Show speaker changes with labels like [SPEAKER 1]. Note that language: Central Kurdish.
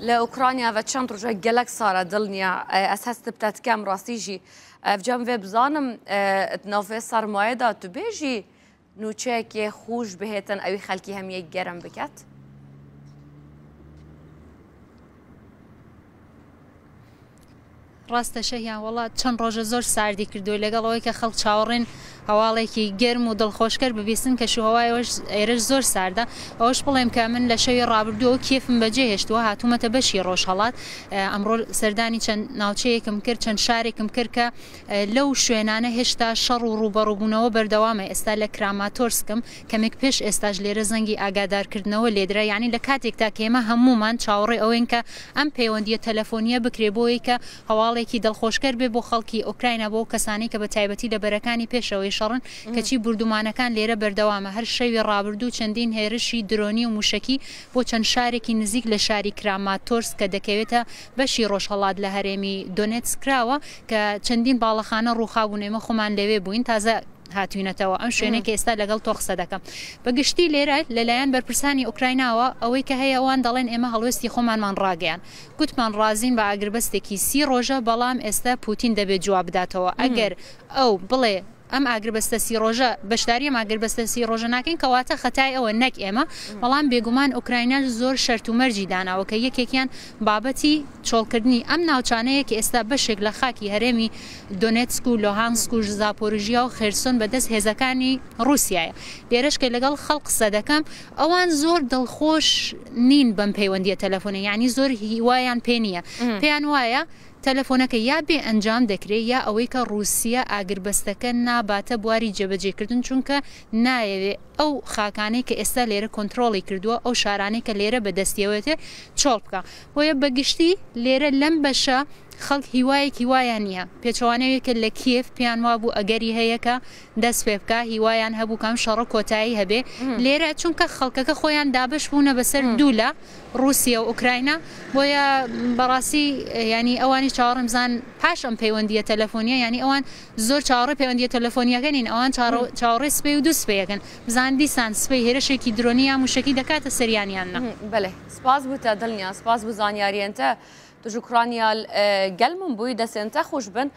[SPEAKER 1] لە ئۆکرانیا ڤە چەند ڕوژە گەلەک سارە دڵنیا ئەس هەست بتە تکەم ڕاستی ژی ئەڤجام ڤێ بزانم ناڤێ سەرمایەدا تو بێژی نوچەیەکێ خوش بهێتن ئەوی خەلکی هەمیە گەرم بکات؟
[SPEAKER 2] ڕاستە شەهیان وەڵا چەند ڕۆژە زۆر ساردی کردووە لەگەڵ ئەوەی کە خەڵک چاوەڕێن هەواڵێکی گەرم و دڵخۆشکەر ببیستن کە شوهوایەوەش ئێرەش زۆر ساردە ئەوەش بڵێم کە من لە شەوی ڕابردووە کێفم بەجێ هێشتووە هاتوومەتە بەشی ڕۆژهەڵات ئەمڕۆ سەردانی چەند ناوچەیەکم کرد چەند شارێکم کرد کە لەو شوێنانە هێشتا شەڕ و ڕووبەڕووبوونەوە بەردەوامە ئێستا لە کراماتۆرسکم کەمێک پێش ئێستاش لێرە زەنگی ئاگادارکردنەوە لێدرا، یانی لە کاتێکدا کە ئێمە هەموومان چاوەڕێ ئەوەین کە ئەم پەیوەندییە تەلەفۆنییە بکرێ بۆ ئەوەی کە هەواڵێکی دڵخۆشکەر بێ بۆ خەڵکی ئۆکراینا بۆ ئەو کەسانەی کە بە تایبەتی لە بەرەکانی پێشەوەی شەڕن، کەچی بوردومانەکان لێرە بەردەوامە، هەر شەوی ڕابردوو چەندین هێرشی درۆنی و موشەکی بۆ چەند شارێکی نزیک لە شاری کراماتۆرسک کە دەکەوێتە بەشی ڕۆژهەڵات لە هەرێمی دۆنێتسک کراوە کە چەندین باڵەخانە ڕووخابوون، ئێمە خۆمان لەوێ بووین تازە هاتوینەتەوە ئەم شوێنەی کە ئێستا لەگەڵ تۆ قسە دەکەم. بە گشتی لێرە لەلایەن بەرپرسانی ئۆکرایناوە ئەوەی کە هەیە ئەوان دەڵێن ئێمە هەڵوێستی خۆمانمان ڕاگەیاند. گوتمان ڕازین بە ئاگربەستێکی 30 ڕۆژە بەڵام ئێستا پوتین دەبێت جواب بداتەوە. ئەگەر ئەو بڵێ ئەم ئاگربەستە 30 ڕۆژە بەشداری ئەم ئاگربەستە 30 ڕۆژە ناکەین کەواتە خەتای ئەوە نەک ئێمە. بەڵام بێگومان ئۆکرایناش زۆر شەرت و مەرجی داناوە کە یەکێکیان بابەتی چۆڵکردنی ئەم ناوچانەیە کە ئێستا بەشێک لە خاکی هەرێمی دۆنێتسک و لوهانسک و زاپۆریژیا و خێرسۆن بە دەست هێزەکانی ڕووسیایە. لێرەش کە لەگەڵ خەڵک قسە دەکەم ئەوان زۆر دڵخۆش نین بەم پەیوەندییە تەلەفۆنە یانی زۆر هیوایان پێ نییە. پێیان وایە تەلەفۆنەکە یا بێ ئەنجام دەکرێ یا ئەوەی کە ڕووسیە ئاگربەستەکە ناباتە بواری جێبەجێکردن چونکە نایەوێ ئەو خاکانەی کە ئێستا لێرە کۆنترۆڵی کردووە ئەو شارانەی کە لێرە بە دەستیەوەتێ چۆڵ بکا. بۆیە بە گشتی لێرە لەم بەشە خەڵک هیوایەکی وایان نییە، پێچەوانەی ئەوەی کە لە کیێڤ پێیان وابوو ئەگەری هەیە کە دەست پێ بکا، هیوایان هەبوو کە ئەم شەڕە کۆتایی هەبێ، لێرە چونکە خەڵکەکە خۆیان دابەش بوونە بەسەر دوو لا، ڕووسیە و ئۆکراینا، بۆیە بەڕاستی یانی ئەوانیش چاوەڕێن بزانن پاش ئەم پەیوەندییە تەلەفۆنییە یانی ئەوان زۆر چاوەڕێی پەیوەندییە تەلەفۆنییەکە نین، ئەوان چاوەڕێی سبەی و دوو سبەیەکەن بزانن دیسان سبەی هێرشێکی درۆنی یا مووشەکی دەکاتە سەریان یان نا.
[SPEAKER 1] بەلێ سپاس بوو تە دڵنیا سپاس بوو زانیاریەن تە. تژ ئوکرانیا گەل من بووی دەسێن تە خوش بن.